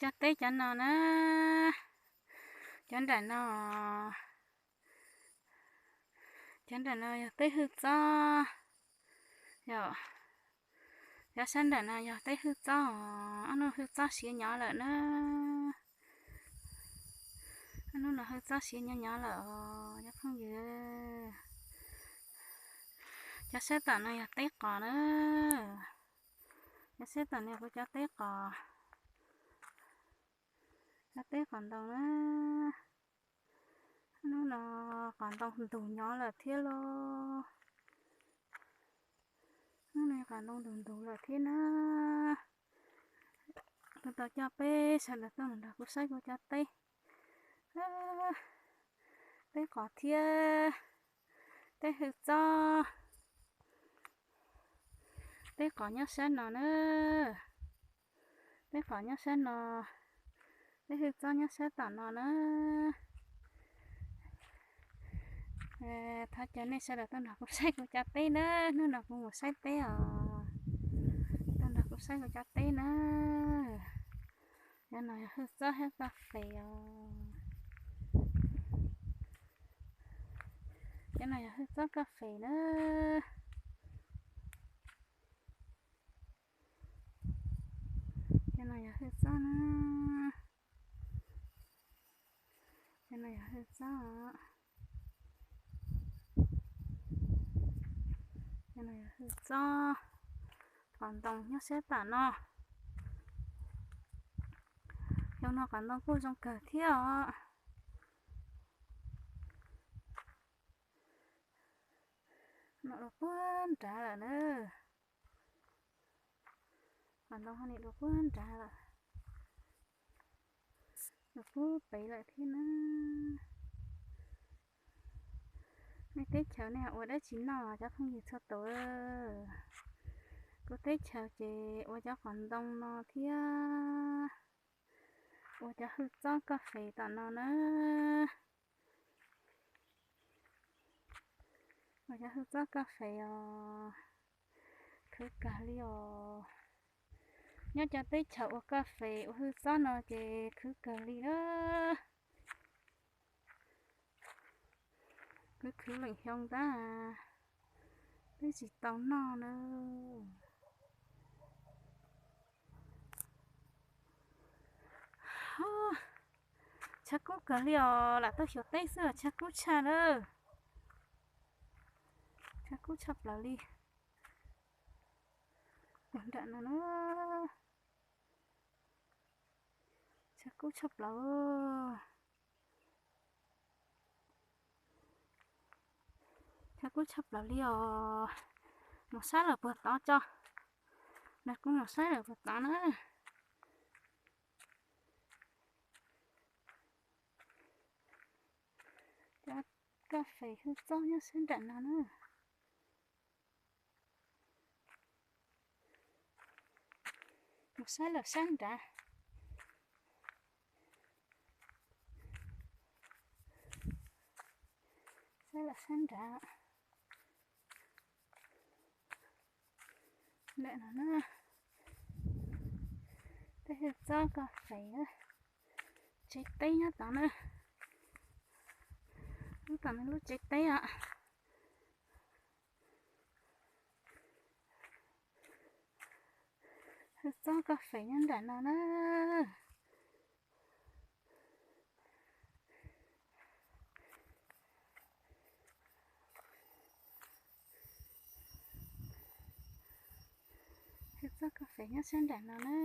Cov teb cov no na, cov nram no, cov nram no yog teb hwj txob, yog, cov sab nram no yog teb hwj txob os, ob hnub hwj txob siav nyob lawm na. Ob hnub no hwj txob siav nyob nyob lawm os cov phooj ywg. Cov sab tom no yog teb qos na, cov sab tom no kuv cov teb qos, cov teb qos ntoo na. Hnub no qos ntoo ntug nyob lawm thiab lauj. Hnub no qos ntoo ntug ntug lawm thiab na. Kuv tau coj peb sawv daws tuaj mus nrog kuv saib kuv cov teb, teb qos thiab teb hwj txob. Teb qos nyob sab no na, teb qos nyob sab no, teb hwj txob nyob sab tom no na. Thov caw nej sawv daws tuaj nrog kuv saib kuv cov teb na, hnub no kuv mus saib teb os. Tuaj nrog kuv saib kuv cov teb na. Cov no yog hwj txob thiab kas fes os. Cov no yog hwj txob kas fes na. Cov no yog hwj txob na. Cov no yog hwj txob. Cov no yog hwj txob. Qos ntoo nyob sab tom no. Xyoo no qos ntoo kuj zoo kawg thiab os. Nom dua puag nrad lawm na. Qos ntoo ho nim dua puag nrad lawm, dua puag pem lawm thiab na. Nej teb chaws nej ua dab tsi noj cov phooj ywg txhua tus? Kuv teb chaws ces ua cov qos ntoo no thiab ua cov hwj txob kas fes tom no na. Ua cov hwj txob kas fes os, khwv kawg li os. Nyob cov teb chaws ua kas fes ua hwj txob no ces khwv kawg li na. Khwv khwv leem xyoo ntag, twb tsis tau noj na. Tshav kub kawg li os, lam tau xyuas teb xwb tshav kub tshaj na. Tshav kub tshaj plaws li. Ua nram no na, tshav kub tshaj plaws. Tshav kub tshaj plaws li os. Mus saib lawm puag tod tso. Nrog kuv mus saib lawm puag tod na. Cov kas fes hwj txob nyob sab nram no na. Mus saib lawm sab nrad. Saib lawm sab nrad. Ntawm no na, tej hwj txob kas fes, tsev teb nyob tod na. Lub tom no lub tsev teb os. Hwj txob kas fes nyob nram no na. Hwj txob kas fes nyob sab nram no na.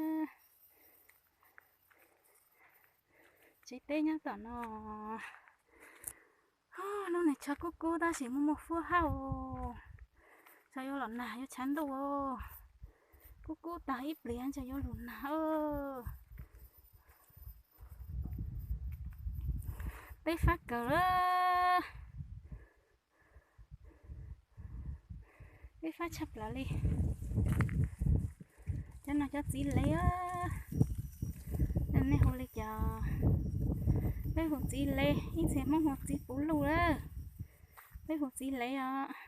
Tsev teb nyob tom no. Hnub no tshav kub kub tab sis muaj muaj huab hab os. Tsam yuav los nag yuav tshav ntuj os. Kub kub tag ib pliag tsam yuav los nag. Teb fab kawg, teb fab tshaj plaws li. Cov no cov txiv lev, nej hu li cas? Peb hu txiv lev, ib txhia Hmoob hu txiv puv luj lawm. Peb hu txiv lev os.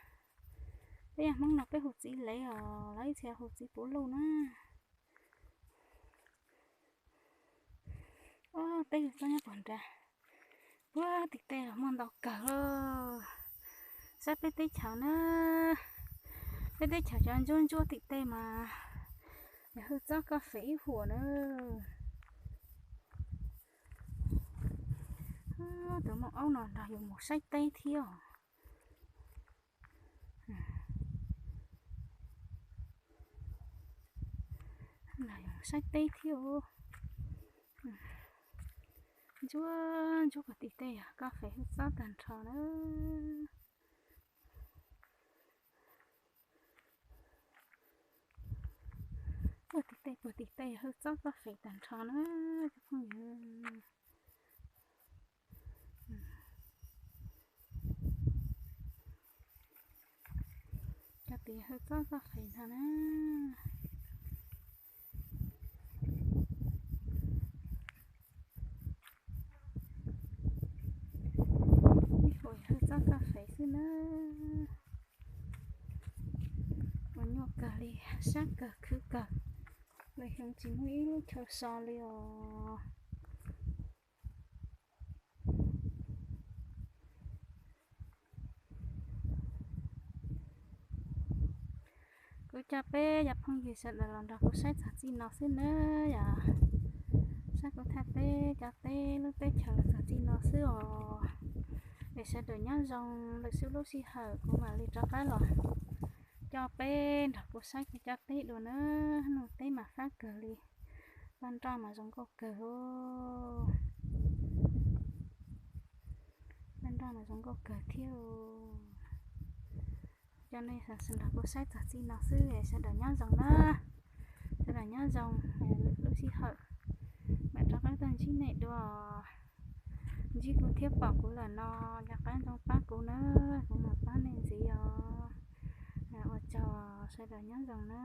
Peb yog Hmoob no peb hu txiv lev os, lawv ib txhia hu txiv puv luj na. Teb hwj txob nyob puag nrad. Puag tim tej los muaj ntau kawg lauj. Saib peb teb chaws na, peb teb chaws cov ntsuab ntsuab tim tej mas yog hwj txob koj fem ib huam na. Tus muaj aub no nrog yus mus saib teb thiab os. Nrog yus mus saib teb thiab os. Ntsuab ntsuab puag tim tej yog koj fem hwj txob tag nrho na. Puag tim tej puag tim tej yog hwj txob koj fem tag nrho na cov phooj ywg. Cov tid hwj txob koj fem ntag na. Ib huam hwj txob koj fem xwb na. Ua nyuaj kawg li, sab kawg khwv kawg. Lawv xyoo tsis muaj ib lub chaw so li os. Kuv coj peb cov phooj ywg sawv daws los nrog kuv saib txog txij no xwb nawb yom. Saib kuv thaij peb cov teb lub teb chaws los txog txij no xwb os. Es sawv daws nyob zoo, lwm xub lub sij hawm kuv mam li rov qab los coj peb nrog kuv saib kuv cov teb dua nawb. Hnub no teb mas fab kawg li, paj nroj mas zoo nkauj kawg. Paj nroj mas zoo nkauj kawg thiab. Coj nej sawv daws nrog kuv saib txog txij no xwb, sawv daws nyob zoo na. Sawv daws nyob zoo, lwm lub sij hawm mam rov qab tuaj ntsib nej dua. Ntsib kuv thiab pom kuv lawm no, rov qab ntxoov pab kuv na, kuv mam pab nej ntxiv os. Ua tsaug, sawv daws nyob zoo na.